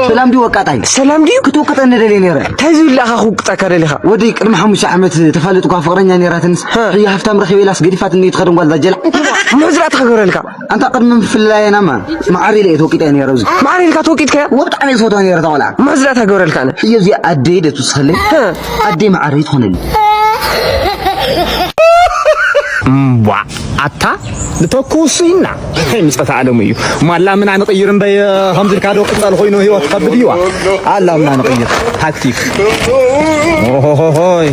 ሰላም ድዩ ወቃጣይ? ሰላም ድዩ? ክትውቅጠኒ ደልየ ነይረ። እንታይ ዝብል ኢኻ ክውቅጠካ ደሊኻ? ወደይ ቅድሚ ሓሙሽተ ዓመት ተፋልጥኳ ፍቕረኛ ነይራትንስ፣ ሀ። ሕጂ ሃፍታም ረኺበ ኢላስ ገዲፋትኒ እዩ ትኸድን ጓል ዛጀላ። ምሕዝራ ተኸገብረልካ። ኣንታ ቅድሚ ምፍልላየናማ መዓር ኢለ እየ ተወቂጠ ነይረ። ኣብዚ መዓር ኢልካ ተወቂጥካያ? ወብጣዕሚ እየ ዝፈትዋ ነይረ እታ ቆልዓ። ምሕዝራ ተኸገብረልካ ኣነ። ሕጂ እዚኣ ኣደይ ደ ትውስኸለይ? ሀ። ኣደይ መዓረይ ትኾነኒ። እምቧ፣ ኣታ ንተኩሱ ኢና። እንታይ ምጸት ዓለሙ እዩ። ማላ ምና ንቕይር እምበይ፣ ከምዚ ኢልካ ዶ ቅጸል ኮይኑ ህይወት ከብድ እዩ። ኣላ ምና ንቕይር። ሃክቲክ። ኦሆሆሆይ።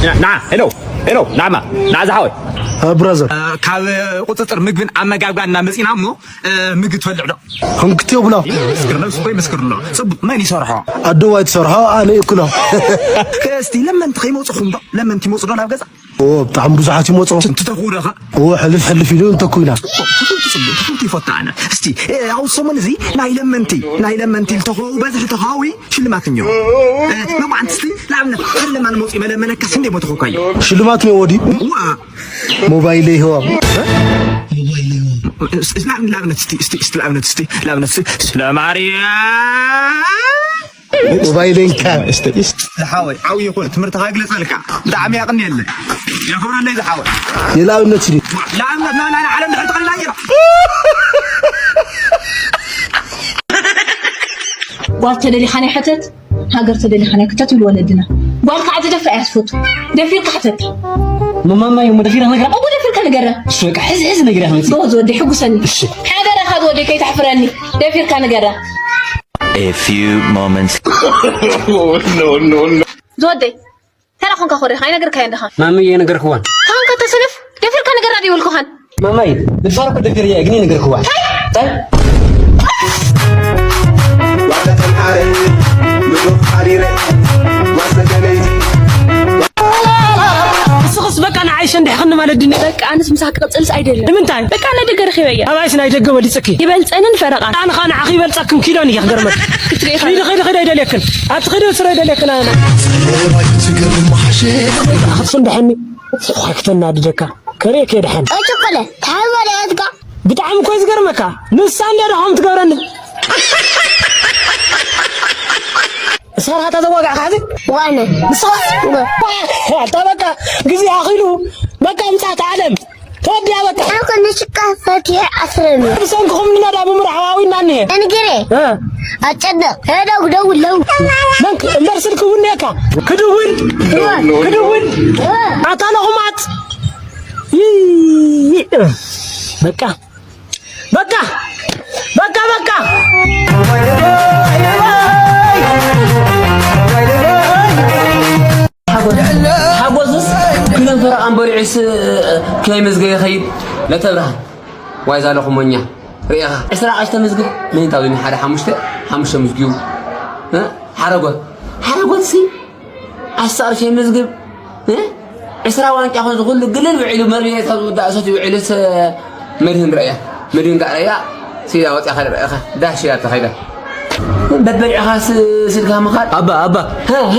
ና፣ ና፣ ሄሎ፣ ሄሎ፣ ናማ፣ ና ዝሓወይ። እ፣ ብራዘር። እ፣ ካብ ቁጽጽር ምግብን ኣመጋግባን እናመጺና እሞ፣ እ፣ ምግቢ ትበልዕ ዶ? ህንክት የብሎ። ይመስክር፣ ነብሱ እኮ ይመስክር ኣሎ። ጽቡቕ፣ መን ይሰርሖ? ኣደዋይ ትሰርሖ፣ ኣነ ይእክሎ። እስቲ ለመንቲ ከይመጹኹም ዶ? ለመንቲ ይመጹ ዶ ናብ ገዛ? ኦ፣ ብጣዕሚ ብዙሓት ይመጹ። ትተኽኡ ዶ ኸ? ኦ፣ ሕልፍ ሕልፍ ኢሉ እንተኩ ኢና። ጽቡቕ፣ ትኽልቲ ጽቡቕ፣ ትኽልቲ ይፈቱ ኣነ። እስቲ፣ እ፣ ኣብ ሰሙን እዚ ናይ ለመንቲ፣ ናይ ለመንቲ ልተኽኡ በዝሒ ተኻዊ ሽልማት እኒኦ። እ፣ መባዕንቲ እስቲ፣ ንኣብነት፣ ሓደ ለማኒ መጺኡ መለመነካ፣ ስንደይ መተኸኳዮ? ሽልማት እኒኦ ወዲ? ዋ። ሞባይል ይህዋ። ሞባይል ይህዋ። ስ-፣ ስ-፣ ንኣብነት እስቲ፣ እስቲ፣ እስቲ፣ ንኣብነት እስቲ፣ ንኣብነት እስቲ፣ ስለ ማርያም። ሞባይለንካ። እስቲ፣ እስቲ። ዝሓወይ፣ ዓው ይኹን፣ ትምህርትኻ ይግለጸልካ። ብጣዕሚ ያቕንየለይ። የኽብረለይ ዝሓወይ። የልኣብነት እዩ። ለኣብነት፣ ና፣ ና፣ ና፣ ዓለም ድሕር ትቐልላ እያ። ጓል ተደሊኻ ናይ ሕተት፣ ሃገር ተደሊኻ ናይ ክተት ይብሉ ወለድና። ጓል ከዓ ትደፍር እያ ትፈቱ። ደፊርካ ሕተት። መማማ እዩ፣ ደፊርካ ንገራ። እሞ ደፊርካ ንገራ። እሱ በቃ፣ ሕዚ፣ ሕዚ ነግርያ ክመጽእ። ጎበዝ ወደይ፣ ሕጉሰኒ። እሺ። ሓደራኻ ዝወደይ፣ ከይተሕፍረኒ። ደፊርካ ንገራ። A few moments. No, no, no. ዝወደይ፣ ተራ ኮንካ ኮሪኻ፣ ኣይነገርካዮን ዲኻ? ማሚ፣ የነገርክዋን። ተኾንካ ተሰነፍ፣ ደፊርካ ንገራ ዶ ይበልኩኻን? ማማይ፣ ንድፋር እኮ ደፊር እያ፣ ግን የነገርክዋ። ታይ? ንስኽስ በቃ ንዓይ ሸንዲሕኽኒ ማለት ድኒ። በቃ ኣነስ ምሳኻ ክቕጽልስ ኣይደልን። ንምንታይ? በቃ ናይ ደገ ረኺበያ። ኣባይስ ናይ ደገ በሊጽኪ። ይበልጸንን ፈረቓን። ኣነ ኸኣ ንዓኺ ይበልጸክን ኪዶን እየ ክገርመኪ። ክትሪኢ ኸኣ። ኪዲ፣ ኪዲ፣ ኪዲ ኣይደልየክን። ኣቲ ኪዲ ስረ ኣይደልየክን ኣነ። ክትፍንድሐኒ። እኳ ክተናድደካ። ከርእየኪ እየ ደሓን። እጭ ኮለ፣ ተሓባሪያትካ። ብጣዕሚ እኮ እዩ ዝገርመካ። ንሳ እንድያ ዶ ከምኡ ትገብረኒ? እሳ ናታ ዘዋጋዕካ ሕዚ? ዋነ። ንስኻ? ወ- ኣታ በቃ ግዜ ኣኺሉ። በቃ ምጻት ዓለም። ተወዲኣ በቃ። ኣኮ ንሽካ ፈትየ ኣስረኒ። ብሰንክኹም ንነዳ ብምርሓዋዊ እናንሄ። እንግሬ። እ። ኣጨነቕ። ሄደው ደውለው። መንክ እምበር ስልክ እውን ነካ። ክድውል። ክድውል። ኣታ ለኹማት። ይይ፣ በቃ፣ በቃ፣ በቃ፣ በቃ። ሓጎስ፣ ሓጎስስ ክልተ ፈረቓን በሊዑስ ከይመዝገበ ይኸይድ። ለተብርሃን ዋይ ዛለኹሞኛ ርኢኻ ዕስራ ቃሽ ተመዝግብ። ምን ታውኒ ሓደ ሓሙሽተ፣ ሓሙሽተ ምዝጊቡ። እ? ሓረጎት፣ ሓረጎትሲ ዓሰርተ ሺሕ መዝግብ፣ እ? ዕስራ ዋንጫ ኾን ዝኹሉ ግልል ውዒሉ መርቤሬታ ዝውዳእ ሰት ውዒሉስ መድህን ረእያ። መድህን ጋር ረእያ፣ ሲዳ ወፂያ ኸደ ረእኻ። ዳሽ እያ ተኸይዳ። በበሊዕኻ ስ-፣ ስልካ ምኻድ። ኣባ፣ ኣባ። ሀ፣ ሀ።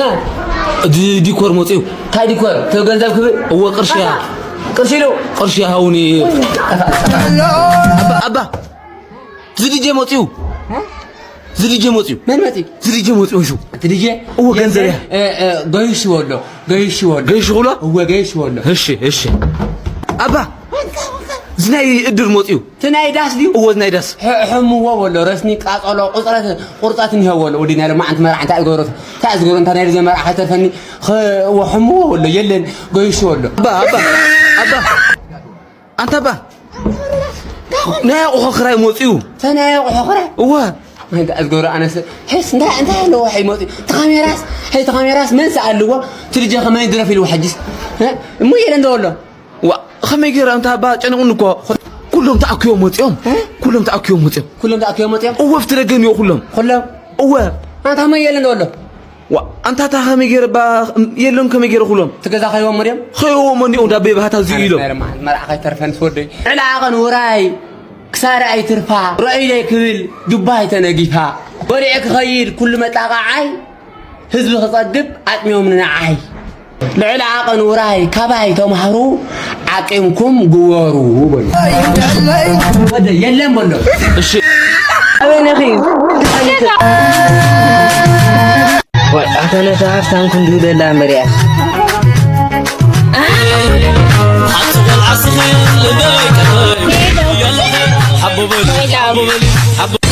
እዚ ዲኮር መፅዩ። እንታይ ዲኮር? ተው ገንዘብ ክብል? እወ፣ ቅርሺ እያ። ኣታ፣ ቅርሺ ኢሉ? ቅርሺ ሃውኒ። ኣባ፣ ኣባ። ዝድጀ መፅዩ። እ? ዝድጀ መፅዩ። መን መፅዩ? ዝድጀ መፅዩ፣ እሹ። እቲ ድጄ? እዎ፣ ገንዘብ እያ። እ፣ እ፣ ገይሽዎ ኣሎ፣ ገይሽዎ ኣሎ። ገይሽዎ ኣሎ? እዎ፣ ገይሽዎ ኣሎ። እሺ፣ እሺ። ኣባ፣ እዚ ናይ እድር መፅዩ። እቲ ናይ ዳስ ድዩ? እዎ፣ እዚ ናይ ዳስ። ሕ-፣ ሕምዎ ኣሎ፣ ረስኒ፣ ቃጸሎ፣ ቁጽረት፣ ቁርጸት እኒሀዎ ኣሎ። ወዲ ናይ ሎማዓንቲ መርዓ እንታይ ዝገብሮ፣ እንታይ ዝገብሮ፣ እንታይ ናይ ዘመርዓ ከተርፈኒ፣ ኸ-፣ እዎ፣ ሕምዎ ኣሎ፣ የለን፣ ገይሽዎ ኣሎ። ኣባ፣ ኣባ፣ ኣባ። ኣንታ ባ፣ ናይ ኣቑሑ ክራይ መፅዩ። እንታይ ናይ ኣቑሑ ክራይ? እወ። እንታይ ዝገብሮ ኣነስ፣ ሕስ፣ እንታይ፣ እንታይ ኣለዎ፣ ሕይ መፅዩ። እቲ ካሜራስ፣ ሕይ፣ እቲ ካሜራስ መን ሰኣልዎ? እቲ ልጀ ከመይ ድረፍ ኢልዎ ሕጅስ? እ? እሞ የለ እንዶ ኣሎ። ዋ፣ ከመይ ገይረ፣ ኣንታ ባ፣ ጨነቑኒ እኮ። ኩሎም ተኣኪቦም መፅዮም። እ? ኩሎም ተኣኪቦም መፅዮም። ኩሎም ተኣኪቦም መፅዮም? እወ፣ ኣብቲ ደገ እኒኦ ኩሎም። ኩሎም? እወ። ኣንታ መን የለ እንዶ ኣሎ? ዋ፣ ኣንታ እታ ከመይ ገይረ ባ-፣ የለን ከመይ ገይረ ኩሎም? እቲ ገዛ ከይቦሞ ድዮም? ከይቦሞ እኒኦም ዳቤ ባህታ እዚኡ ኢሎም። ኣነስ ናይ መርዓ ከይተርፈንስ ወደይ። ዕላ ዓቐን ውራይ ክሳራ ኣይትርፋ። ርኣዩለይ ክብል ዱባይ ተነጊፋ። በሊዐ ክኸይድ ኩሉ መጣቓዓይ። ህዝቢ ክጸግብ ኣጥሚዮምኒ ንዓይ። ልዕሊ ዓቐን ውራይ ካባይ ተማሃሩ ዓቂምኩም ግበሩ በሉ። ወደ የለን በሎ። እሺ። ኣበይ ነኺ? ኣታ ነታ ሃፍታም ክንዱ ደላ እምበርያ።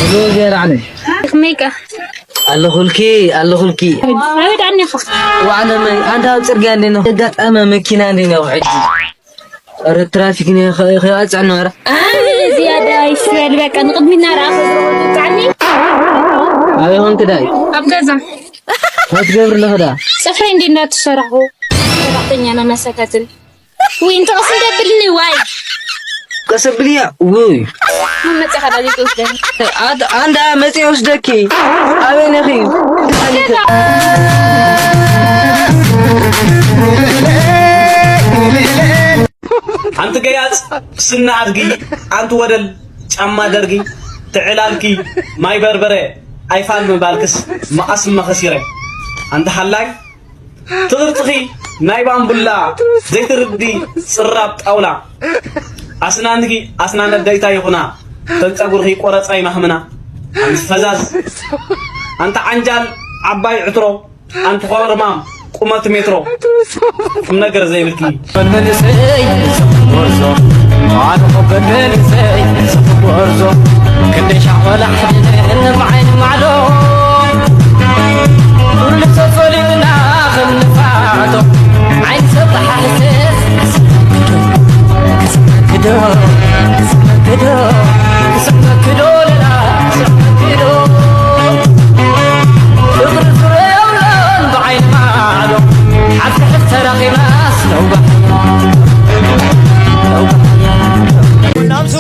ሄሎ ጌራዕኒ። ከመይከ? ኣለኹልኪ፣ ኣለኹልኪ። ኣበይ ደኣ እኒኻ? ዋዕለ መን? ኣንታ ኣብ ጽርግያ እንዴ ነው? የጋጠመ መኪና እንዴ ነው ሕጂ? ኧረ ትራፊክ ነው፣ ከ-፣ ከይቐጽዕ ነው፣ ኧረ። ኣይ፣ ዝያዳ ይሽበል፣ በቃ፣ ንቕድሚት እናረኣኹ ዝረኸብኩ ቃኒ። ኣበይ ኾንክ ዳይ? ኣብ ገዛ። እንታይ ትገብሪ ኣለኺ ዳ? ጽፍረይ እንዴ እንዳተሰራኹ። ሰራሕተኛ መመሰከትን። ውይ፣ እንተ ቐስ እንደብልኒ፣ ዋይ። ቀስ ብልያ፣ ውይ። ምን መጽኻ ዳዚ ትወስደኒ? ኣት-፣ ኣንዳ መጽ ይወስደኪ። ኣበይ ነኺ? ሓንቲ ገያጽ ስና ኣድጊ፣ ኣንቲ ወደል ጫማ ደርጊ፣ ትዕላልኪ ማይ በርበረ፣ ኣይፋል ምባልክስ መኣስ መኸሲረ። ኣንቲ ሓላይ ትቕርጽኺ ናይ ባምቡላ፣ ዘይትርዲ ጽራብ ጣውላ። ኣስናንኪ ኣስናን ኣደይታ ይኹና፣ ተን ጸጉርኺ ቆረጻ ይማህምና። ኣንቲ ፈዛዝ፣ ኣንቲ ዓንጃል ዓባይ ዕትሮ፣ ኣንቲ ኮርማም ቁመት ሜትሮ፣ ቁም ነገር ዘይብልኪ። በል መንእሰይ ንስኺ ጎርዞ፣ ኣነ እኮ በል መንእሰይ ንስኺ ጎርዞ፣ ክንደይ ሻዕ ቆላሕ ድነን ብዓይኒ ማዕዶ፣ ኩሉ ተፈሊጥና ከም ንፋቶ፣ ዓይኒ ሰብ ተሓሕዘ ክስመክዶ፣ ክስመክዶ፣ ክስመክዶ ለላ፣ ክስመክዶ። ፍቕሪ ዙረዮሎን ብዓይኒ ማዕዶ፣ ሓፍ ትሕት ተራኺብናስ ተውባሕና።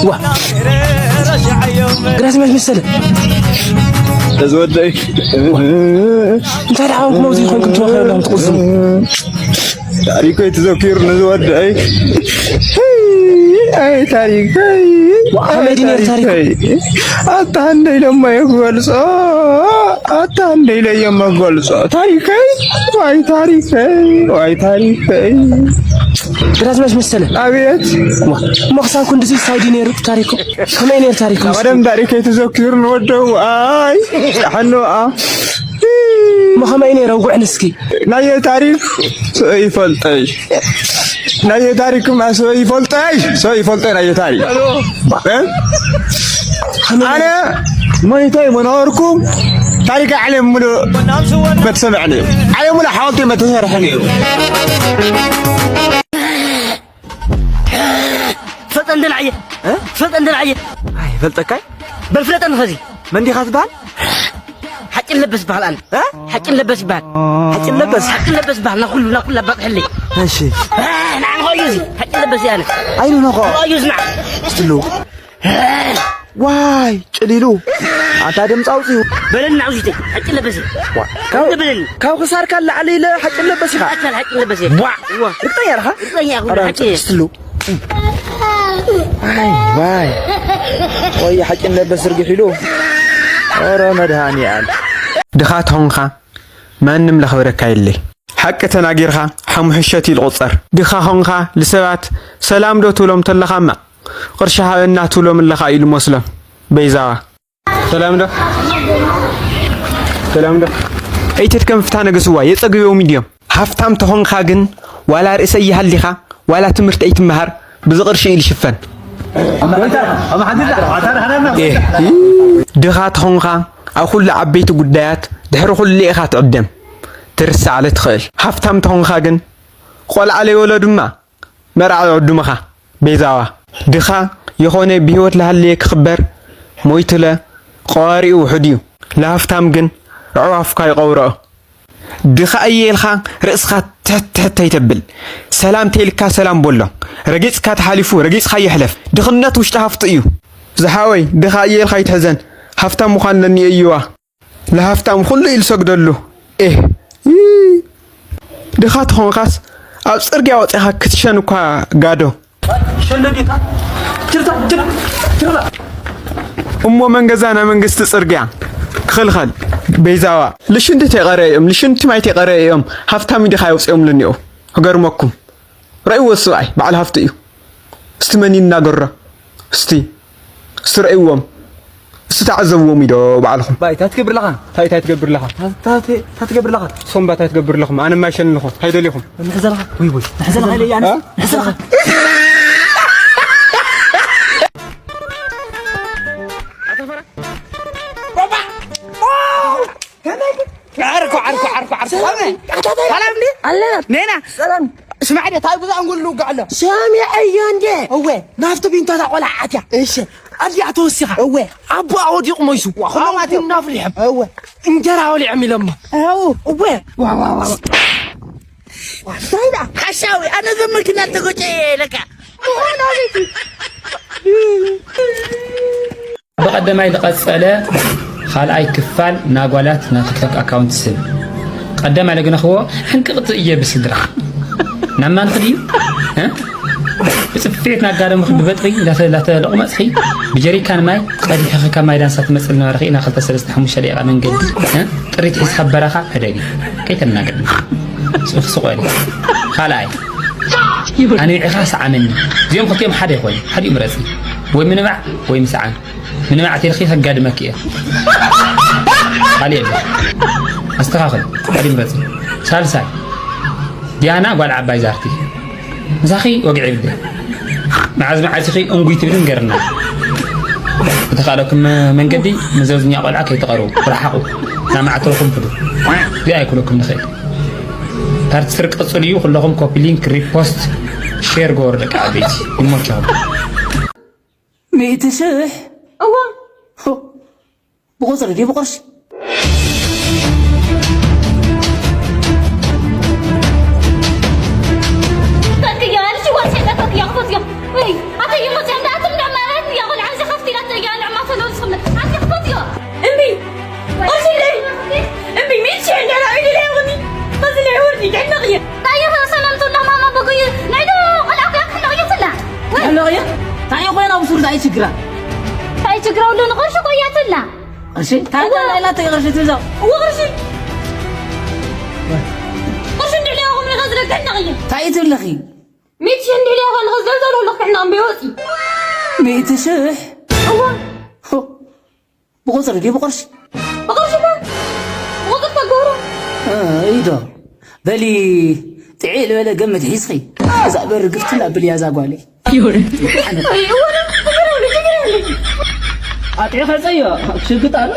ዋ፣ ግራዝማች መሰለ። እዚ ወደይ። እንታይ ደኣ ኮንኩም ኣብዚ ኮንኩም ትወኸሉ ኣለኹም ትቕዝሙ? ታሪከይ ተዘኪሩ ነዚ ወደይ። ኣይ ታሪከይ። ዋ፣ ከመይ ድዩ ነይሩ ታሪኩ? ኣታ እንደ ኢለማ ክገልጾ፣ ኣታ እንደ ኢለየማ ክገልጾ። ታሪከይ፣ ዋይ ታሪከይ፣ ዋይ ታሪከይ። ግራዝማች መሰለ። ኣቤት። ዋ፣ እሞ ክሳብ ክንድዚ እንታይ ድዩ ነይሩ ታሪኩ? ከመይ ነይሩ ታሪኩ? ቀደም ታሪከይ ተዘኪሩ ንወደው። ኣይ፣ ጣሕኖኣ። እሞ ከመይ ነይሩ? ኣውግዕኒ እስኪ። ናየ ታሪክ ሰው ይፈልጠይ። ናየ ታሪክማ ሰው ይፈልጠይ። ሰው ይፈልጠይ ናየ ታሪክ። እ? ኣነ ሞይተይ ምነበርኩ ታሪክ ዓለም ሙሉእ መተሰምዐ ነይሩ። ዓለም ሙሉእ ሓወልተይ መተሰርሐ ነይሩ። ትፈልጠ እንደ ንዓየ? እ? ትፈልጠ እንደ ንዓየ? ኣይ፣ ፈልጠካይ? በል ፍለጠኒ ኸዚ። መን ዲኻ ትበሃል? ሓጭን ለበስ ይበሃል ኣነ። እ? ሓጭን ለበስ ይበሃል። ሓጭን ለበስ? ሓጭን ለበስ ይበሃል። ናኹሉ፣ ናኹሉ ኣባጽሕለይ። እሺ። እ፣ ንዓን ኸዩ እዚ። ሓጭን ለበስ እየ ኣነ። ኣይኑ ነኾ? ኸዩ እዚ ንዓ። ስትሉ። ዋይ፣ ጭሊሉ። ኣንታ ድምፂ ኣውፅኡ። በለኒ ናዕዚተይ። ሓጭን ለበስ እየ። ዋ፣ ካብ፣ በለኒ። ካብ ክሳርካ ላዕሊ ኢለ ሓጭን ለበስ ኢኻ። ኣካል ሓጭን ለበስ እየ። ዋ፣ ዋ። ርግጠኛ ኢኻ? ርግጠኛ እየ፣ ኧረ ሓጭን እየ። ስትሉ። ኣይ፣ ዋይ። ወይ ሓቂ ለበስ ርግሕ ኢሉ። ኧረ መድሃኒኣል። ድኻ ተኾንኻ ማንም ለኽብረካ የለይ። ሓቂ ተናጊርካ ሓሙሕሸት ኢሉ ቁጸር። ድኻ ኾንካ ልሰባት ሰላም ዶ ትብሎም ተለኻማ ቅርሺ ሃበና ትብሎም ኣለኻ ኢሉ መስሎም። በይዛዋ። ሰላም ዶ? ሰላም ዶ? ኣይትድከም ፍታ ነገስዋ፣ የጸግብዎም ድዮም? ሃፍታም ተኾንካ ግን ዋላ ርእሰ ይሃሊኻ፣ ዋላ ትምህርቲ ኣይትመሃር፣ ብዚ ቅርሺ ኢሉ ሽፈን። ኤህ፣ ድኻ ተኾንካ ኣብ ኩሉ ዓበይቲ ጉዳያት ድሕሪ ኩሉ ኢኻ ትዕደም፣ ትርስዓለ ትኽእል። ሃፍታም ተኾንካ ግን ቆልዓ ለይወለዱማ መርዓ ይዕድሙኻ። ቤዛዋ፣ ድኻ የኾነ ብህይወት ለሃለየ ክኽበር፣ ሞይቱለ ቀዋሪኡ ውሑድ እዩ። ለሃፍታም ግን ኣዕዋፍካ ይቐብርኦ። ድኻ እየ ኢልካ ርእስኻ ትሕት ትሕት ኣይተብል። ሰላም ተይልካ ሰላም በሎ። ረጊጽካ ተሓሊፉ ረጊጽካ ይሕለፍ። ድኽነት ውሽጢ ሃፍቲ እዩ። ዝሓወይ፣ ድኻ እየ ኢልካ ኣይትሕዘን። ሃፍታም ምዃን ለኒ እዩዋ። ለሃፍታም ኩሉ ኢሉ ሰግደሉ። ኤህ፣ ይ-፣ ድኻ ተኾንካስ ኣብ ጽርግያ ወጺኻ ክትሸን እኳ ጋዶ። ሸለዲታ፣ ችርታ፣ ችር-፣ ችርታ። እሞ መን ገዛና መንግስቲ ጽርግያ ክኽልኸል? ቤዛዋ፣ ልሽንቲ ተይቐረዮም፣ ልሽንቲ ማይ ተይቐረዮም፣ ሃፍታም ድኻ የውፅኦም ልኒኦ። ክገርመኩም። ረእይዎ፣ እሱ ኣይ በዓል ሃፍቲ እዩ። እስቲ መን ይናገሮ? እስቲ፣ እስቲ ረእይዎም። እሱ ተዓዘብዎም ኢዶ ባዕልኹም። ባይ፣ እንታይ ትገብር ኣለኻ? እንታይ፣ እንታይ ትገብር ኣለኻ? እንታይ፣ እንታይ፣ እንታይ ትገብር ኣለኻ? ሶምባ፣ እንታይ ትገብር ኣለኹም? ኣነ ማይሸን ኣለኹ። እንታይ ደሊኹም? ንሕዘልኻ። ውይ፣ ውይ። ንሕዘልኻ ኢለ እየ ኣነ። እ? ንሕዘልኻ። ዓርኩ፣ ዓርኩ፣ ዓርኩ፣ ዓርኩ። ሰላም እንዴ? ኣላ። ኔና። ሰላም። ስማዕ እንዴ፣ ታይ ብዙ ኣንጉል ልውጋዕ ኣሎ። ሰሚዐዮ እንዴ? እወ፣ ናብቲ ቢንቶታ ቆልዓ ኣትያ። እሺ። ኣዲኣ ተወሲኻ። እወ። ኣቦኣ ወዲቑ ሞይቱ። ዋ፣ ኩሎም ኣትዮም። ቡና ኣፍሊሖም። እወ። እንጀራ በሊዖም ኢሎሞ። ኣው። እወ። ዋ፣ ዋ፣ ዋ፣ ዋ። እንታይ ደኣ? ሓሻዊ፣ ኣነ ዘመልክና ተጎጨ ለካ። ብቐደማይ ዝቐጸለ ካልኣይ ክፋል ናጓላት ናይ ቲክቶክ ኣካውንት ስም። ቀደም ኣለግነኽዎ ሕንቅቕቲ እየ ብስድራ። ናብ ማን ክድዩ? እ? ብጽፊት ናጋደምኺ ብበጥሪ ላተ-፣ ላተለቑመጽኺ ብጀሪካን ማይ ቀዲሕኺ ካብ ማይ ዳንሳ ትመጽእ ዝነበርኺ ኢና ክልተ ሰለስተ ሓሙሽተ ደቂቓ መንገዲ፣ እ? ጥሪት ሒዝካ በረኻ ሕደጊ። ከይተናገርኒ። ስቕ-፣ ስቕ በሊ። ካልኣይ፣ ኣንቢዕኻ ሰዓመኒ። እዚኦም ክልቲኦም ሓደ ይኾኑ። ሓዲኡ ምረጺ። ወይ ምንባዕ ወይ ምስዓም። ምንባዕ ተልኺ ከጋድመኪ እየ። ካልእ የለ። ኣስተኻኽል። ሓዲኡ ምረጺ። ሳልሳይ፣ ዲያና ጓል ዓባይ ዛርቲ። ምሳኺ ወግዒ የብለይ። መዓዝ መዓዝ ኢኺ እንጉይ ትብሊ ንገርና። ብተኻእለኩም መንገዲ ንዘብዝኛ ቆልዓ ከይትቐርቡ፣ ርሓቑ። ናብ ማዕተብኩም ኹዱ። እዚኣ ኣይኩለኩም ንኽእል። ፓርት ስር ቀጽልዩ፣ ኩለኹም ኮፒ ሊንክ፣ ሪፖስት፣ ሼር ገበሩ ደቂ ዓበይቲ። ይመቸኹም። ሚእቲ ሽሕ? እዋ። ሆ፣ ብቁጽሪ ድዩ ብቕርሺ? ተትያ፣ ኣነ ሽዋ ሸይጣ ተትያ፣ ክፈትያ። ወይ፣ ኣተይ፣ ክፈትያ፣ እንዳ ኣትም፣ እንዳ ማራት፣ እያ፣ ቆልዓ፣ እዚ ከፍቲ፣ ኢላ፣ ተትያ፣ ንዕማ፣ ተሎ፣ ዝኽምል። ኣቲ፣ ክፈትያ። እምቢ። ቅርሺ ኣለይ። እምቢ፣ ሚእቲ ሽሕ እንድሕር ኢሉ ኢለ ይኹኒ። ኸዚ ናይ ወርዲ፣ ክሕነቕ እየ። እንታይ እዩ፣ ሰላም፣ ቱላ፣ ማማ፣ በጎይ፣ ናይ ዶ፣ ቆልዓ፣ እኮ፣ እያ፣ ክሕነቕ እየ፣ ትላ። ወይ። ክሕነቕ እየ? እንታይ ኮይና፣ ብሱሩ፣ እንታይ ችግራ? እንታይ ችግራ፣ ሁሉ ንቕርሺ፣ እኮ፣ እያ፣ ትላ። ቅርሺ? ታንታ እዋ። ናይ ላተይ ቅርሺ ትብዛ። እዋ ቅርሺ። ቅርሺ እንድሕር ሊያኹም ኢኻ ዝረግሕ ነቕየ። እንታይ ትብለኺ? ሚእቲ ሽሕ እንድሕር ሊያኻ ንኸ ዘልዘሉ ኣለኹ ክሕና እምበይ ወፂ። ሚእቲ ሽሕ? እዋ። ሆ። ብቁፅሪ ድዩ ብቅርሺ? ብቅርሺ ዶ? ብቁፅሪ ተገብሮ? እ፣ እዩ ዶ። በሊ ጥዒ ልበለ ገመድ ሒዝኺ። እዛ በሪ ግፍትና ብልያ እዛ ጓለይ። ኣጥዒ ኸፀዮ ሽግጥ ኣሎ።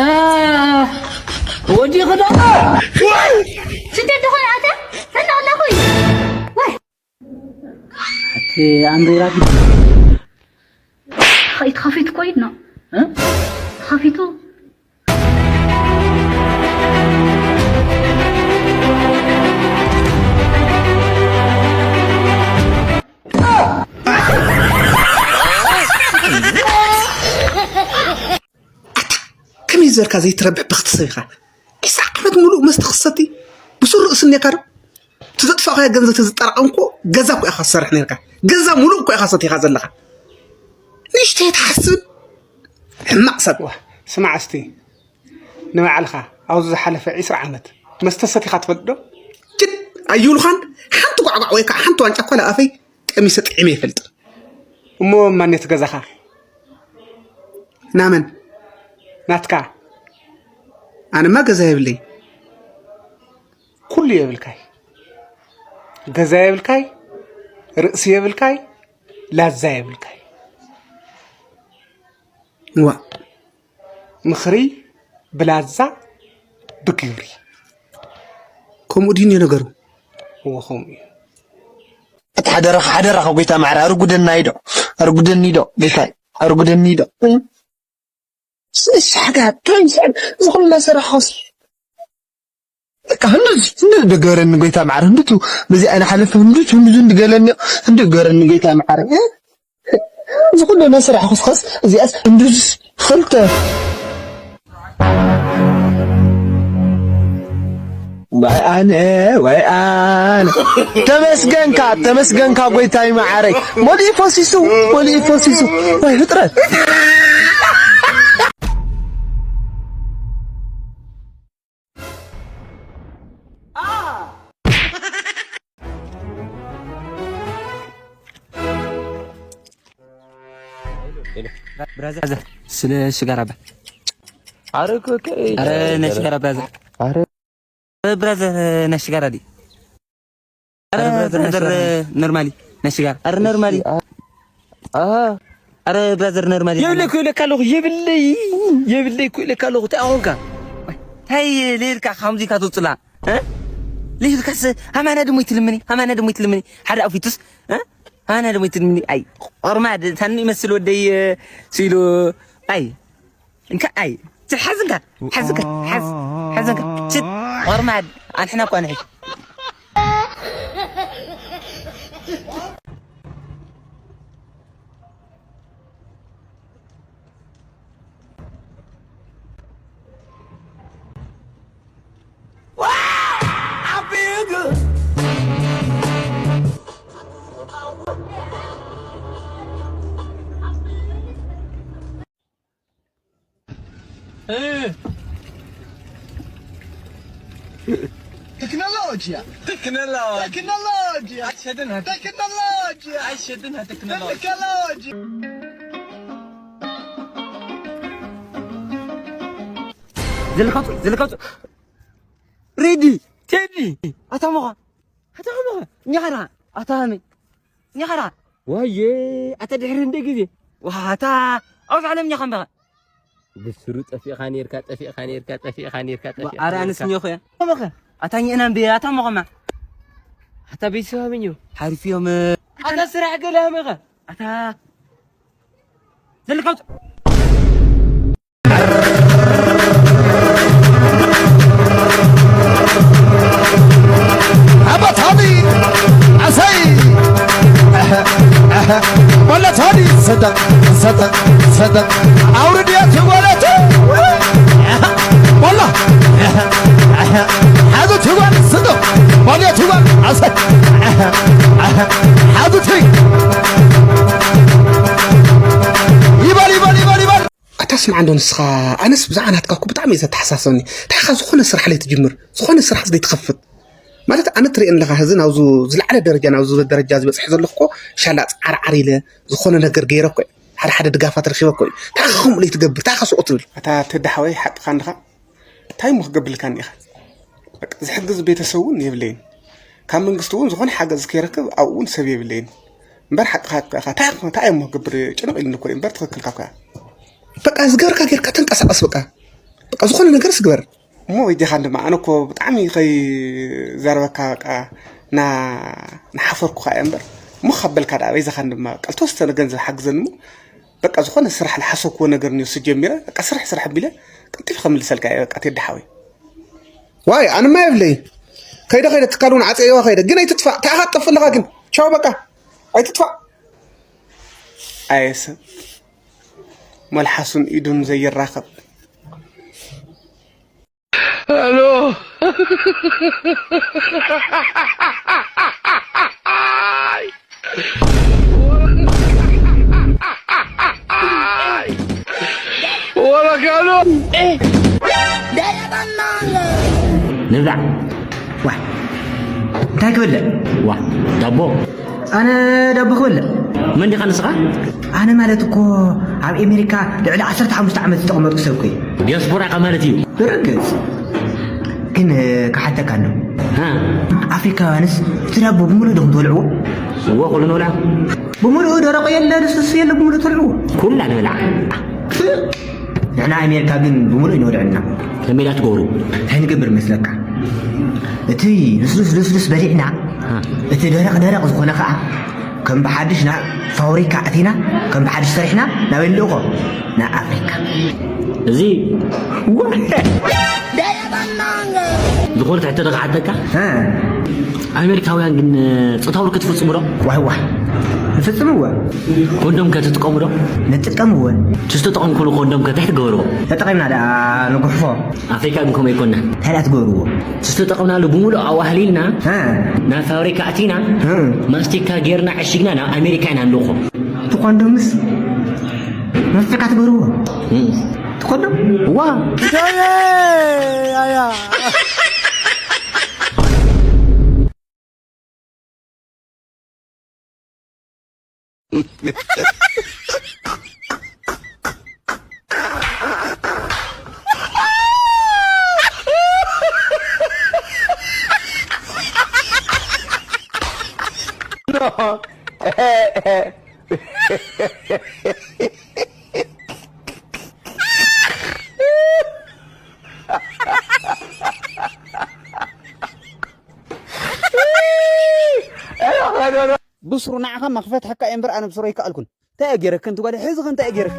እ፣ ወዲኺ ዶ? ስደት ዝኾነ ኣተ? ፈና ኣለኹ። ወይ። እቲ ኣምሪራ ኸይት ኸፊት ኮይድ ነው። እ? ኸፊቱ። ኣታ ከመይ ዝበልካ ዘይትረብሕ በኽቲ ሰብ ኢኻ። ዒስራ ዓመት ሙሉእ መስተ ክሰቲ ብሱር ርእሲ እኒካ ዶ? እቲ ዘጥፋእካዮ ገንዘብ ተዝጠራቐም እኮ ገዛ እኮ ኢኻ ትሰርሕ ነርካ። ገዛ ሙሉእ እኮ ኢኻ ሰቲኻ ዘለኻ። ንእሽተይ ትሓስብ ሕማቕ ሰብ። ዋ፣ ስማዕ እስቲ ንባዕልኻ ኣብዚ ዝሓለፈ ዒስራ ዓመት መስተ ሰቲኻ ትፈልጥ ዶ? ጭድ ኣይብሉኻን። ሓንቲ ጓዕጓዕ ወይ ከዓ ሓንቲ ዋንጫ እኳ ለኣፈይ ቀሚሰ ጥዒመ ይፈልጥ። እሞ ማን እቲ ገዛኻ? ናመን? ናትካ? ኣነማ ገዛ የብለይ። ኩሉ የብልካይ። ገዛ የብልካይ፣ ርእሲ የብልካይ፣ ላዛ የብልካይ። ዋ። ምኽሪ ብላዛ ብግብሪ። ከምኡ ድዩ ነገሩ? እወ፣ ከምኡ እዩ። እቲ ሓደራኻ፣ ሓደራኻ ጎይታ ማዕረ፣ ኣርጉደና ኢዶ፣ ኣርጉደኒ ኢዶ፣ ጌታይ፣ ኣርጉደኒ ኢዶ። እሺ፣ ሓጋ፣ ቶይ፣ ዝኹልና ሰራሖስ። በቃ ህንዱዝ፣ ህንዱዝ ድገረኒ ጎይታ ማዕረ፣ ህንዱቱ፣ በዚ ኣይነ ሓለፈ፣ ህንዱዝ፣ ህንዱዝ እንድገለኒ፣ ህንዱ ገረኒ ጎይታ ማዕረ። እ? እዚ ኩሉ ናይ ስራሕ ኹስኸስ፣ እዚኣስ ህንዱዝ ፈልተ። ዋይ ኣነ፣ ዋይ ኣነ። ተመስገንካ፣ ተመስገንካ ጎይታይ መዓረይ። መሊኡ ፈሲሱ፣ መሊኡ ፈሲሱ። ዋይ ፍጥረት። ብራዘር፣ ስለ ሽጋራ በ- ኣረ ኮከ ኣረ ናይ ሽጋራ ብራዘር። ኣረ ብራዘር፣ ናይ ሽጋራ ዲ ኣረ ኣረ ብራዘር፣ ብራዘር፣ ናይ ሽጋራ። ኖርማሊ ናይ ሽጋራ። ኣረ ኖርማሊ። አ ኣረ ብራዘር፣ ኖርማሊ። የብለይ እኮ ኢለካ ኣለኹ፣ የብለይ፣ የብለይ እኮ ኢለካ ኣለኹ። እንታይ ኣኾንካ? እንታይ ሌልካ ካብ ሙዚቃ ትውፅላ? እ? ሌልካስ ኣማና ደሞ ይትልምኒ፣ ኣማና ደሞ ይትልምኒ። ሓደ ኣፊቱስ፣ እ? ኣማና ደሞ ይትልምኒ። ኣይ፣ ቆርማድ፣ ታኒ ይመስል ወደይ፣ እ፣ ሲሉ። ኣይ፣ እንካ፣ ኣይ፣ ሓዝንካ፣ ሓዝንካ፣ ሓዝ፣ ሓዝንካ። ሽት፣ ቆርማድ፣ ኣንሕና እኳ ንሕሽ። Tecnologia. Tecnologia. Tecnologia. Tecnologia. Tecnologia. Zelkatu, zelkatu. Ready. Teddy. Atamoga. Atamoga. Nyara. Atame. Nyara. Waye. Ata dihrin de gize. Wah, ata. Aus alem nyakamba. ብስሩ ጠፊእኻ ኔርካ፣ ጠፊእኻ ኔርካ፣ ጠፊእኻ ኔርካ፣ ጠፊእኻ ኣረ ኣነስ ኔርካ። ኒዮኸ እያ። ከመኸ? ኣታ ኝእና እምቢ፣ ኣታ መኸማ። ኣታ ቤተሰብ ኣበኘው። ሓሪፍ እዮም። ኣታ ስራሕ ገለ መኸ? ኣታ ዘልካው ኣባታኒ ኣሰይ ኣሀ ኣሀ ወለታኒ ሰደቕ ሰደቕ ሰደቕ ኣውርድያ ትወለቱ ወላ ሓዙ ትጓል ስደቕ ወልያ ትጓል ኣሰይ ሓዙ ትይ ይበል ይበል ይበል ይበል ኣታ ስምዓ እንዶ ንስኻ ኣነስ ብዛዕባ ናትካ እኮ ብጣዕሚ እዩ ዘተሓሳሰብኒ። እንታይ ኢኻ ዝኾነ ስራሕ ለይትጅምር፣ ዝኾነ ስራሕ ዘይትኸፍት? ማለት ኣነ ትርእየኒ ኣለኻ፣ ሕዚ ናብዚ ዝለዓለ ደረጃ፣ ናብዚ ደረጃ ዝበጽሐ ዘለኹ እኮ ሻላ ጻዕርዓር ኢለ ዝኾነ ነገር ገይረ እኮ እየ። ሓደ ሓደ ድጋፋት ረኺበ እኮ እየ። እንታይ ኢኻ ከምኡ ለይትገብር? እንታይ ኢኻ ስቕ ትብል? ኣታ ተዲ ሓወይ ሓቅኻ እንድኻ። እንታይ እሞ ክገብርልካ እኒኢኻ? በቃ ዝሕግዝ ቤተሰብ እውን የብለይን። ካብ መንግስቲ እውን ዝኾነ ሓገዝ ከይረክብ ኣብኡ እውን ሰብ የብለይን። እምበር ሓቅኻ እኮ ኢኻ። እንታይ እሞ፣ እንታይ እሞ ክገብር ጭንቕ ኢሉኒ እኮ እዩ። እምበር ትኽክልካ እኮ እያ። በቃ ዝገበርካ ጌርካ ተንቀሳቐስ በቃ። በቃ ዝኾነ ነገር ስግበር። እሞ በጃኻን ድማ ኣነ እኮ ብጣዕሚ ከይዛረበካ በቃ ና-፣ ናሓፈርኩኻ እየ እምበር። እሞ ካብ በልካ ደኣ በይዛኻን ድማ በቃ ዝተወሰነ ገንዘብ ሓግዘኒ እሞ በቃ ዝኾነ ስራሕ ዝሓሰብክዎ ነገር እኒኦ እሱ ጀሚረ በቃ ስራሕ ስራሕ ኣቢለ ቀልጢፈ ከምልሰልካ እየ በቃ ቴዲ ሓወይ። ዋይ ኣነማ የብለይ ከይደ ከይደ ትካል እውን ዓፀየዋ ከይደ ግን ኣይትጥፋእ እንታይ ኢኻ ትጠፍእ ኣለኻ ግን ቻው በቃ ኣይትጥፋእ። ኣየ ሰብ መልሓሱን ኢዱን ዘይራኸብ። Hello. Wala kalo. ንብላዕ። ዋይ እንታይ ክበልዕ? ዋ ዳቦ። ኣነ ዳቦ ክበልዕ? መን ዲኻ ንስኻ? ኣነ ማለት እኮ ኣብ ኣሜሪካ ልዕሊ ዓሰርተ ሓሙሽተ ዓመት ዝተቐመጥኩ ሰብ እኮ እየ። ዲያስፖራ ኢኻ ማለት እዩ። ብርግጽ። ግን ክሓተካ ኣሎ። ሃ? ኣፍሪካውያንስ እቲ ዳቦ ብምሉእ ዲኹም ትበልዕዎ? እወ ኩሉ ንበልዓ። ብምሉእ ደረቕ የለ ልስሉስ የለ ብምሉእ ትበልዕዎ? ኩላ ንበልዓ። ንሕና ኣሜሪካ ግን ብምሉእ ኢና ወድዕና። ከመይ ኢላ ትገብሩ? እንታይ ንገብር መስለካ? እቲ ልስሉስ ልስሉስ በሊዕና፣ ሃ። እቲ ደረቕ ደረቕ ዝኾነ ከዓ ከም ብሓድሽ ናብ ፋብሪካ ኣቲና፣ ከም ብሓድሽ ሰሪሕና ናበይ ንልእኾ? ናብ ኣፍሪካ። እዚ ዝኾነ ትሕተ ዶ ክሓተካ? ሃ። ኣሜሪካውያን ግን ጾታዊ ርክብ ትፍጽሙ ዶ? ዋይ ዋይ። ንፍጽም እወ። ኮንዶም ከ ትጥቀሙ ዶ? ንጥቀም እወ። ትዝተጠቐምኩሉ ኮንዶም ከ እንታይ ትገብርዎ? ተጠቒምና ደኣ ንጉሕፎ። ኣፍሪካ ግን ከምኡ ኣይኮንና። እንታይ ደኣ ትገብርዎ? ዝተጠቐምናሉ ብምሉእ ኣዋህሊልና ሃ። ናብ ፋብሪካ ኣቲና ሃ። ማስቲካ ጌርና ዕሽግና ናብ ኣሜሪካ ኢና ንልእኾ። እቲ ኮንዶምስ ማስቲካ ትገብርዎ? እም። እቲ ኮንዶም? ዋ። ብስሩ ንዓኻ መኽፈት ሓካ እየ እምበር ኣነ ብስሩ ኣይከኣልኩን። እንታይ እየ ገይረኪ? እንቲ ጓል ሕዚ ኸ እንታይ እየ ገይረኪ?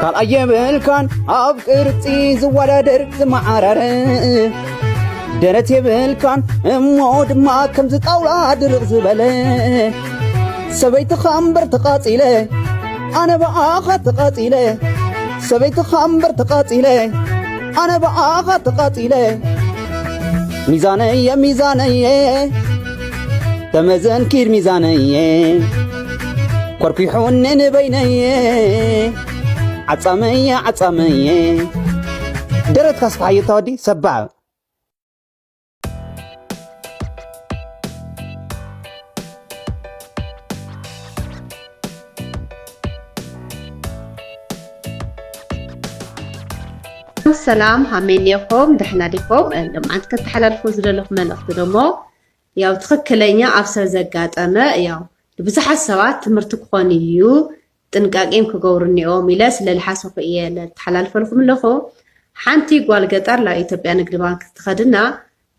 ካልኣይ የብልካን ኣብ ቅርጺ ዝወዳደር ዝመዓራረ፣ ደረት የብልካን እሞ ድማ ከምዚ ጣውላ ድርቕ ዝበለ። ሰበይትኻ እምበር ተቓጺለ፣ ኣነ ብኣኻ ተቓጺለ። ሰበይትኻ እምበር ተቓጺለ፣ ኣነ ብኣኻ ተቓጺለ። ሚዛነየ ሚዛነየ፣ ተመዘን ኪድ ሚዛነየ፣ ኮርኩሑኒ ንበይነየ፣ ዓጻመየ ዓጻመየ። ደረትካ ስፍሓዮ እታ ወዲ ሰባዕ። ሰላም፣ ሃመይ ኔኹም? ደሕና ዲኹም? ሎምዓንቲ ከተሓላልፎ ዝደለኹ መልእኽቲ ደሞ ያው ትኽክለኛ ኣብ ሰብ ዘጋጠመ ያው ንብዙሓት ሰባት ትምህርቲ ክኾን እዩ፣ ጥንቃቄም ክገብሩ እኒኦም ኢለ ስለ ልሓሰኹ እየ ለተሓላልፈልኩም ኣለኹ። ሓንቲ ጓል ገጠር ናብ ኢትዮጵያ ንግዲ ባንክ ትኸድና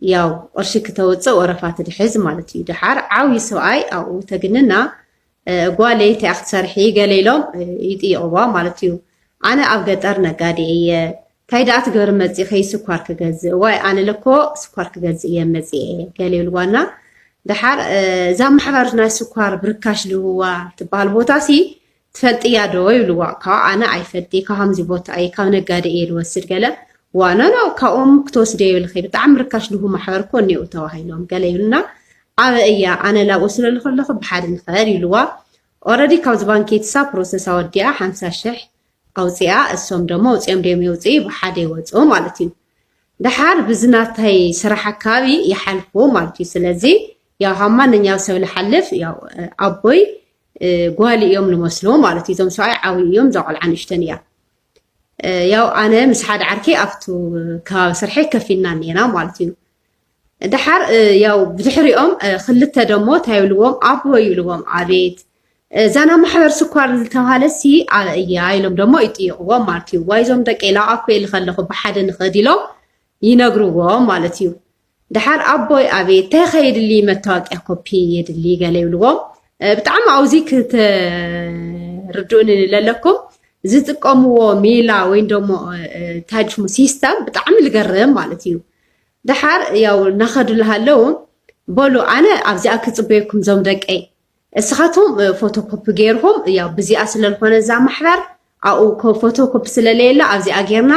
ያው ቅርሺ ክተውፅእ ወረፋ ትድሕዝ ማለት እዩ። ደሓር ዓብዪ ሰብኣይ ኣብኡ ተግንና፣ "እ፣ ጓለይ እንታይ ክትሰርሒ?" ገለ ኢሎም፣ እ፣ ይጥይቕዋ ማለት እዩ። ኣነ ኣብ ገጠር ነጋዴ እየ፣ እንታይ ደኣ ትገብሪ መፂእኸይ ስኳር ክገዝእ? ዋይ ኣነ ለኮ ስኳር ክገዝእ እየ መፂኤ ገለ ይብልዋና። ደሓር፣ እ፣ እዛ ማሕበር ናይ ስኳር ብርካሽ ልህብዋ ትበሃል ቦታ ሲ ትፈልጥያ ዶ ይብልዋ። ካብ ኣነ ኣይፈልጥ፣ ካብ ሃምዚ ቦታ እየ፣ ካብ ነጋዴ እየ ልወስድ ገለ። ዋኖ ኖ፣ ካብኦም ክትወስደ የብልኺ፣ ብጣዕሚ ርካሽ ልህቡ ማሕበር እኮ እኒኡ ተባሂሎም ገለ ይብሉና። ኣበ እያ ኣነ ላብኡ ስለ ልኸለኹ ብሓደ ንኸድ ይብልዋ። ኦረዲ ካብዚ ባንኬትሳ ፕሮሰስ ኣወዲኣ ሓምሳ ሽሕ ኣውፂኣ፣ እሶም ደሞ ኣውፂኦም ደም የውፅኡ ብሓደ ይወፁ ማለት እዩ። ደሓር ብዚ ናታይ ስራሕ ኣካባቢ ይሓልፉ ማለት እዩ። ስለዚ ያው ካብ ማንኛው ሰብ ልሓልፍ ያው ኣቦይ እ፣ ጓል እዮም ልመስሉ ማለት እዩ። እዞም ሰብኣይ ዓብዪ እዮም፣ እዛ ቆልዓ ንእሽተን እያ። እ፣ ያው ኣነ ምስ ሓደ ዓርከይ ኣብቱ ከባቢ ስርሐይ ከፊልና እኒኤና ማለት እዩ። ደሓር፣ እ፣ ያው ብድሕሪኦም፣ እ፣ ክልተ ደሞ እንታይ ይብልዎም? ኣቦ ይብልዎም። ኣቤት፣ እ፣ እዛ ናብ ማሕበር ስኳር ዝተባሃለት ሲ ኣበይ እያ ኢሎም ደሞ ይጥይቕዎም ማለት እዩ። ዋይ እዞም ደቀይ ላብኣ እኮ እየ ልኸለኹ ብሓደ ንኸድ ኢሎም ይነግርዎም ማለት እዩ። ደሓር ኣቦይ ኣቤት እንታይ ኸ የድሊ መታወቅያ ኮፒ የድሊ ገለ ይብልዎም። እ፣ ብጣዕሚ ኣብዚ ክትርድኡኒ ለለኩም ዝጥቀምዎ ሜላ ወይ ደሞ፣ እ፣ እንታይ ሽሙ ሲስተም ብጣዕሚ ልገርም ማለት እዩ። ደሓር ያው እናኸዱ ለሃለዉ በሉ ኣነ ኣብዚኣ ክጽበየኩም ዞም ደቀይ እስኻትኩም፣ እ፣ ፎቶኮፒ ጌርኩም ያው ብዚኣ ስለ ዝኾነ እዛ ማሕበር ኣብኡ ኮ-፣ ፎቶኮፒ ስለ ለየላ ኣብዚኣ ጌርና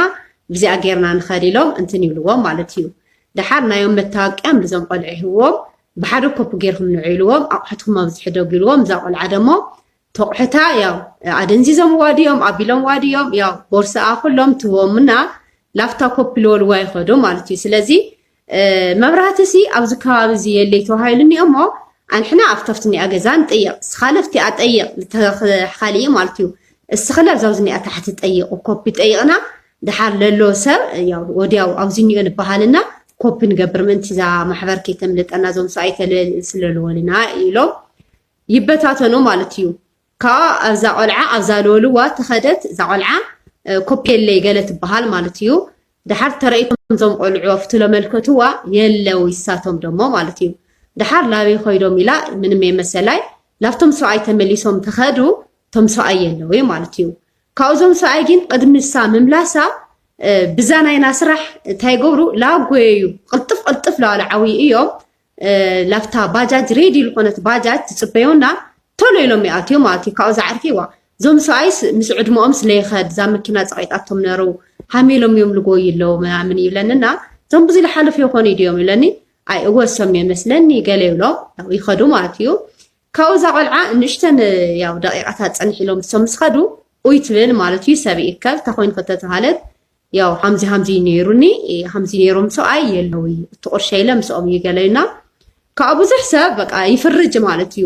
ብዚኣ ጌርና ንኸድ ኢሎም እንትን ይብልዎም ማለት እዩ። ደሓር ናዮም መታወቅያ ብዞም ቆልዑ ይህብዎም ብሓደ ኮፒ ጌርኩም ንዑ ኢልዎም ኣቑሑትኩም ኣብዚ ሕደጉ ኢልዎም እዛ ቆልዓ ደሞ ተቑሑታ ያው ኣደንዚዞምዋ ድዮም ኣቢሎምዋ ድዮም ያው ቦርስኣ ኩሎም ትህቦምና ላፍታ ኮፒ ልበልዋ ይኸዱ ማለት እዩ። ስለዚ እ፣ መብራህቲ ሲ ኣብዚ ከባቢ እዚ የለይ ተባሂሉኒ እሞ ኣንሕና ኣብቲ ኣብቲ እኒኣ ገዛ ንጠይቕ። እስኻ ለፍቲኣ ጠይቕ፣ ልተኽ-፣ ካሊእ ማለት እዩ። እስኺ ለብዛ ኣብዚ እኒኣ ታሕቲ ጠይቕ፣ ኮፒ ጠይቕና፣ ድሓር ለሎ ሰብ፣ ያው፣ ወዲያው ኣብዚ እኒኦ ንበሃልና፣ ኮፒ ንገብር ምእንቲ እዛ ማሕበር ከይተምልጠና፣ እዞም ሰብኣይ ተለ-፣ ስለ ልበሉና ኢሎም ይበታተኑ ማለት እዩ። ካብኣ ኣብዛ ቆልዓ፣ ኣብዛ ልበልዋ ተኸደት፣ እዛ ቆልዓ፣ እ፣ ኮፒ የለይ ገለ ትበሃል ማለት እዩ። ድሓር ተረኢቶም እዞም ቆልዑ ኣብቲ ለመልከትዋ የለው ይሳቶም ደሞ ማለት እዩ። ድሓር ላበይ ኮይዶም ኢላ ምንም የመሰላይ ላብቶም ሰብኣይ ተመሊሶም ተኸዱ እቶም ሰብኣይ የለው ማለት እዩ። ካብዞም ሰብኣይ ግን ቅድሚ እሳ ምምላሳ፣ እ፣ ብዛ ናይና ስራሕ እንታይ ይገብሩ ላጎየዩ ቅልጥፍ ቅልጥፍ ለዋለ ዓብዩ እዮም። እ፣ ላብታ ባጃጅ ሬዲ ዝኾነት ባጃጅ ትጽበዩና ቶሎ ኢሎም ይኣትዩ ማለት እዩ። ካብኡ ዝዓርፊ ዋ እዞም ሰብኣይስ ምስ ዕድመኦም ስለ ይኸድ እዛ መኪና ጸቒጣቶም ነሩ ሃሜሎም እዮም ልጎዩ ኣለዉ ምናምን ይብለንና እዞም ብዙ ዝሓለፉ ይኾኑ ድዮም ይብለኒ። ኣይ እወ እሶም እዮም መስለኒ ገለ ይብሎ ያው ይኸዱ ማለት እዩ። ካብኡ እዛ ቆልዓ ንእሽተን ያው ደቂቃታት ጸንሕ ኢሎም እሶም ምስ ኸዱ ኡይ ትብል ማለት እዩ። ሰብ ይእከብ ተኾይኑ ከተተሃለት ያው ሃምዚ ሃምዚ ነይሩኒ፣ ሃምዚ ነይሮም ሰብኣይ የለዊ፣ እቲ ቁርሸ ኢለ ምስኦም እዩ ገለዩና። ካብ ብዙሕ ሰብ በቃ ይፍርጅ ማለት እዩ።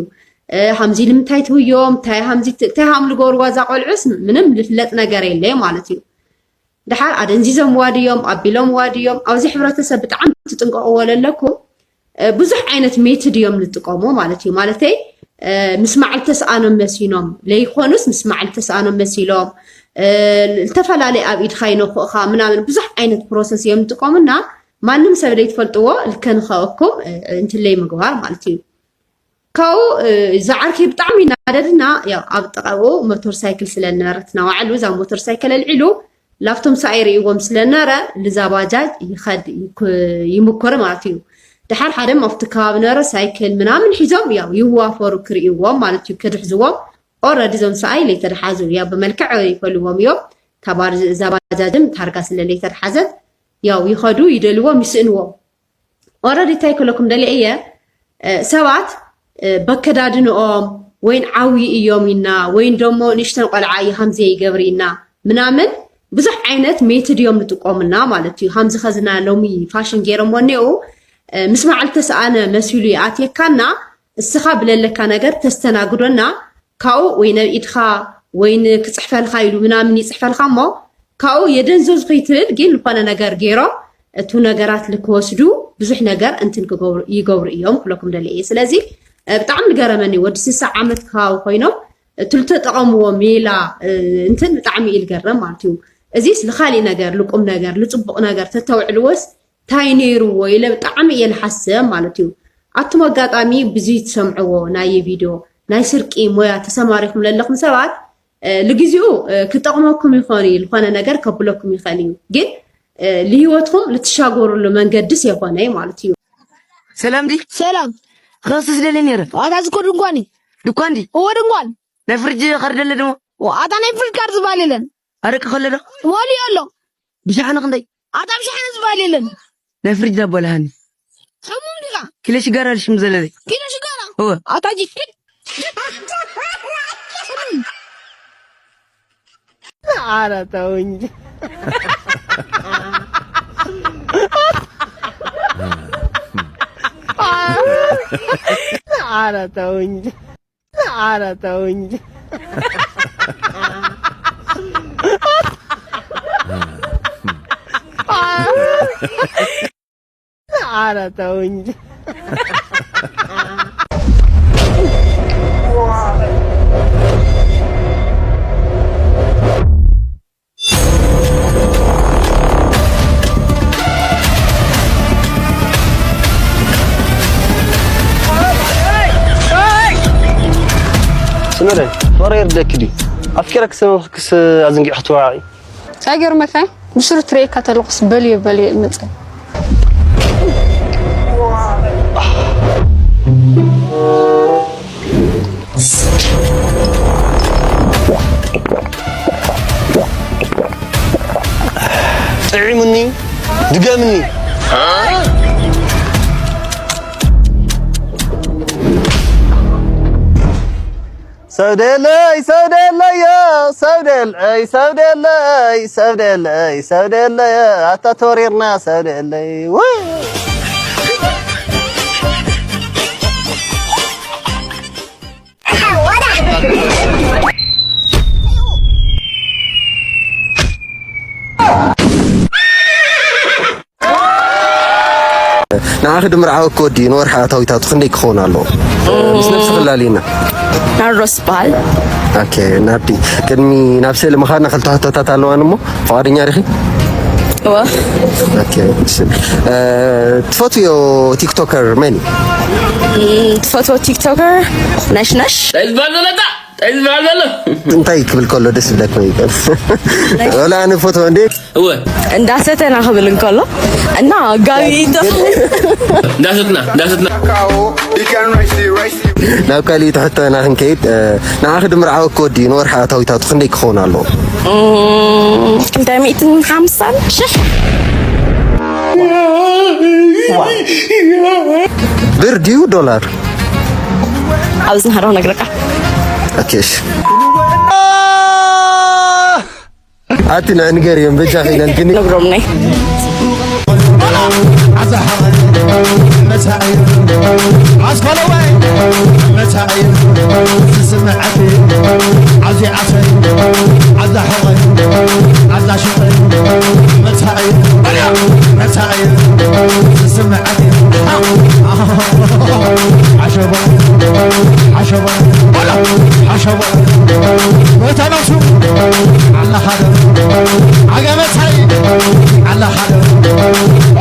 እ፣ ሃምዚ ንምንታይ ትውዮም፣ እንታይ ሃምዚ ት-፣ እንታይ ሃም ልገብርዋ እዛ ቆልዑስ ምንም ልፍለጥ ነገር የለ ማለት እዩ። ድሓር ኣደንዚዞምዋ ድዮም፣ ኣቢሎምዋ ድዮም፣ ኣብዚ ሕብረተሰብ ብጣዕሚ ትጥንቀቕዎ ለለኩም። እ፣ ብዙሕ ዓይነት ሜትድ እዮም ዝጥቀሙ ማለት እዩ። ማለተይ ምስማዕ ልተስኣኖም መሲኖም ለይኮኑስ ምስማዕ ልተስኣኖም መሲሎም፣ ዝተፈላለየ ኣብ ኢድካ ይነኩእካ ምናምን ብዙሕ ዓይነት ፕሮሰስ እዮም ዝጥቀሙና። ማንም ሰብ ለይትፈልጥዎ ልከንኸእኩም እንትለይ ምግባር ማለት እዩ። ካብኡ ዝዓርከይ ብጣዕሚ ይናደድና። ያው ኣብ ጥቃኡ ሞተር ሳይክል ስለ ነበረት ናባዕሉ እዛ ሞተር ሳይክል ኣልዒሉ ላፍቶም ሰኣይ ርእይዎም ስለነበረ ልዛ ባጃጅ ይኸድ ይምኮር ማለት እዩ። ድሓር ሓደም ኣብቲ ከባቢ ነበረ ሳይክል ምናምን ሒዞም ያው ይዋፈሩ ክርእይዎም ማለት እዩ። ክድሕዝዎም ኦረዲ እዞም ሰኣይ ለይተደሓዙ ያው ብመልክዕ ይፈልዎም እዮም። እዛ ባጃጅም ታርጋ ስለ ለይተደሓዘት ያው ይኸዱ ይደልዎም ይስእንዎም። ኦረዲ እንታይ ክለኩም ደልየ እየ ሰባት በከዳድንኦም ወይን ዓብዪ እዮም ኢና ወይን ደሞ ንእሽተን ቆልዓ እዩ ከምዚ ይገብር ኢና ምናምን ብዙሕ ዓይነት ሜትድ እዮም ንጥቀሙና ማለት እዩ። ከምዚ ከዝና ሎሚ ፋሽን ገይሮሞ እኒኡ ምስ መዓልቲ ሰኣነ መሲሉ ይኣትየካና። እስኻ ብለለካ ነገር ተስተናግዶና ካብኡ ወይ ነብ ኢድካ ወይ ንክፅሕፈልካ ኢሉ ምናምን ይፅሕፈልካ እሞ ካብኡ የደንዘዙ ከይትብል ግን ዝኾነ ነገር ገይሮም እቱ ነገራት ልክወስዱ ብዙሕ ነገር እንትን ይገብሩ እዮም ክለኩም ደለ እየ። ስለዚ ብጣዕሚ ልገረመኒ ወዲ ስሳ ዓመት ከባቢ ኮይኖም እቱ ልተጠቐምዎ ሜላ እንትን ብጣዕሚ እዩ ልገረም ማለት እዩ። እዚስ ልካሊእ ነገር ልቁም ነገር ልፅቡቕ ነገር ተተውዕልዎስ እንታይ ነይርዎ ኢለ ብጣዕሚ እየ ልሓስብ ማለት እዩ። ኣቱም ኣጋጣሚ ብዙ ትሰምዕዎ ናይ ቪድዮ ናይ ስርቂ ሞያ ተሰማሪኹም ለለኹም ሰባት ልግዜኡ ክጠቕመኩም ይኾን እዩ ልኾነ ነገር ከብለኩም ይኽእል እዩ። ግን ልህይወትኩም ልትሻገሩሉ መንገድስ የኾነ ማለት እዩ። ሰላም ዲ ሰላም ክኸስስ ደለ ነይረ ኣታ ዝኮ ድንኳን ድኳን ዲ እወ ድንኳን ናይ ፍርጅ ካርድ ደለ ድሞ ኣታ ናይ ፍርጅ ካርድ ዝበሃል የለን ኣረቂ ከሎ ዶ ወልዮ ኣሎ ብሻሕኒ ክንደይ ኣታ ብሻሕኒ ዝበሃል የለን ናይ ፍርጅ ዳቦ ለሃኒ ሕሙም ዲኻ ኪሎ ሽጋራ ልሽም ዘለለይ ኪሎ ሽጋራ እወ ኣታ ጅ ኧረ ተው እንጂ ኧረ ተው እንጂ ኧረ ተው እንጂ ኧረ ተው እንጂ ስመረ ወረ ይርደክ ድዩ ኣፍቂረክ ሰበኽክስ ኣዝንጊዑ ክትወዓዒ ኣይገርመካይ ብስሩ ትርእየካ ተለኩስ በልዮ በልዮ እመፀ ጥዒሙኒ ድገምኒ ሰውደለይ ሰውደለዮ ሰውደለይ ሰውደለይ ሰውደለይ ሰውደለዮ ኣታ ተወሪርና ሰውደለይ ወይ ንዓኺ ድምርዓወኪ ወዲ ንወርሒ ኣታዊታቱ ክንደይ ክኸውን ኣለዎ? ምስ ነብሲ ክላልየና። ናርዶስ ይበሃል። ኦኬ ናርዲ፣ ቅድሚ ናብ ስእሊ ምኻድና ክልተ ሕቶታት ኣለዋኒ እሞ ፍቓደኛ ዲኺ? እወ። ኦኬ እሺ። እ፣ ትፈትውዮ ቲክቶከር መን እዩ? ትፈትዎ ቲክቶከር ነሽነሽ። እንታይ ዝበሃል ዘሎ? እንታይ ዝበሃል ዘሎ? እንታይ ክብል ከሎ ደስ ይብለክ ወይ? ወላ ኣነ ፎቶ እንዴ? እወ። እንዳሰተና ክብል እንከሎ እና ጋቢ ይጠፍ እንዳሰትና እንዳሰትና ናብ ካሊእ ትሕቶና ክንከይድ ንዓኺ ድምርዓወ ክወዲ ንወርሒ ኣታዊታቱ ክንደይ ክኸውን ኣለዎ? ክልተ ሚእትን ሓምሳን ሽሕ ብር ድዩ ዶላር? ኣብዚ ንሃሮ ነግረካ። ኦኬ እሺ። ኣቲ ንገር እዮም በጃ ከይለን ግን ነግሮም ናይ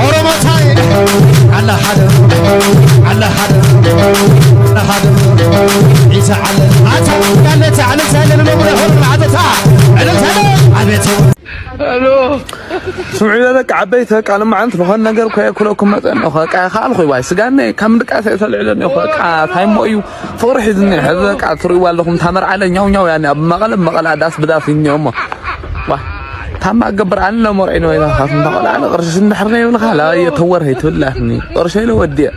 ኦሮሞታይ ኣላ ሓደ ኣላ ሓደ ኣላ ሓደ ኢሳ ዓለ ኣታ ያለ ተዓለ ሳይለ ለመምረ ሆር ዓደታ ዕለታ ኣቤት ስምዑ ኢለ ደቂ ዓበይቲ በቃ ልምዓንቲ ዝኾነ ነገር እኮ የእክለኩም መጠን ነው። በቃ ይኸኣልኹ ዋይ ስጋነ ካብ ምድቃስ እየ ተልዕለኒ እኮ በቃ ታይሞ እዩ ፍቕሪ ሒዝኒ ሕዚ በቃ ትርእይዋ ኣለኹም እታ መርዓ ኢለ ኛው ኛው ያኒ ኣብ መቐለ መቐለ ዳስ ብዳስ እኒኦ እሞ ዋ ታማ ገብር ኣነ መርዒ ነው ኢላኻት እንተቐልዓኒ ቅርሽሽ እንድሕር ነይብልኻ ላየ ተወርሀይ ትብላትኒ ቅርሸይ ኢለ ወዲየ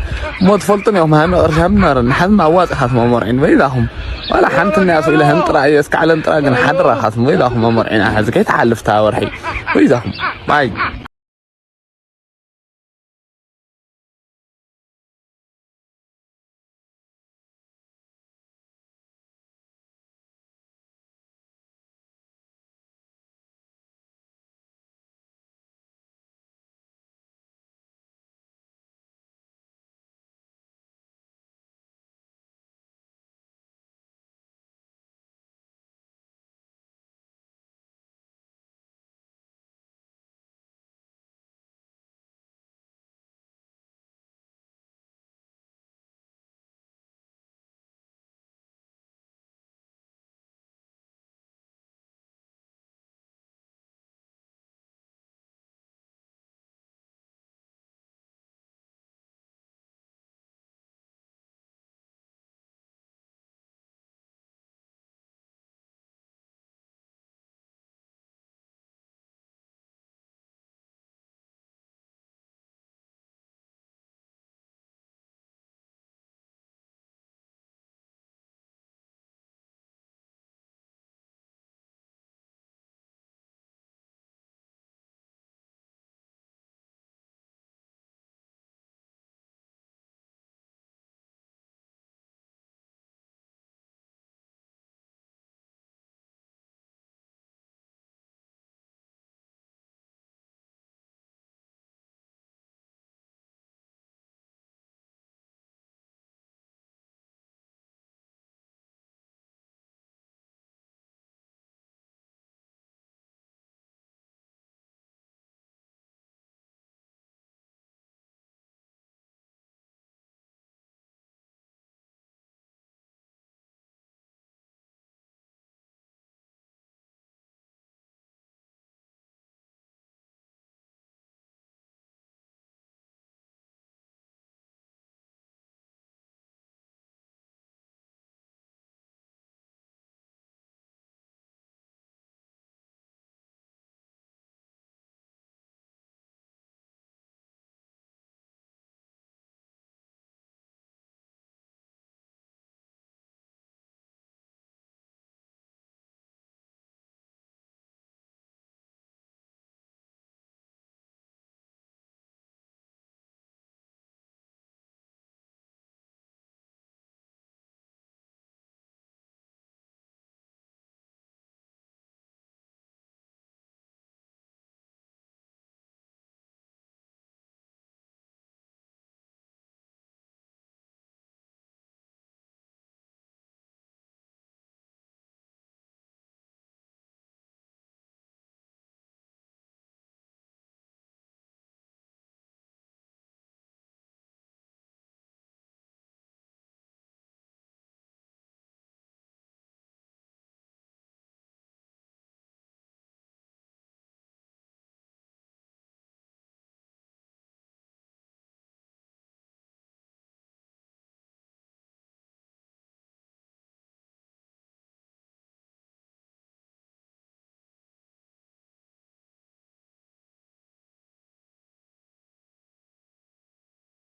እሞ ትፈልጡን ኢኹም ሃሚ ቅርሻ ምናረኒ ሓዝማ ኣዋፅኻት መርዒ ንበይዛኹም ዋላ ሓንቲ ናይ ኣፍ ኢለ ህንጥራ እየ እስካዕ ለንጥራ ግን ሓድራ ካስሞ ኢላኹም ኣሞርዒና ሕዚ ከይትሓልፍ እታ ወርሒ ወይዛኹም ባይ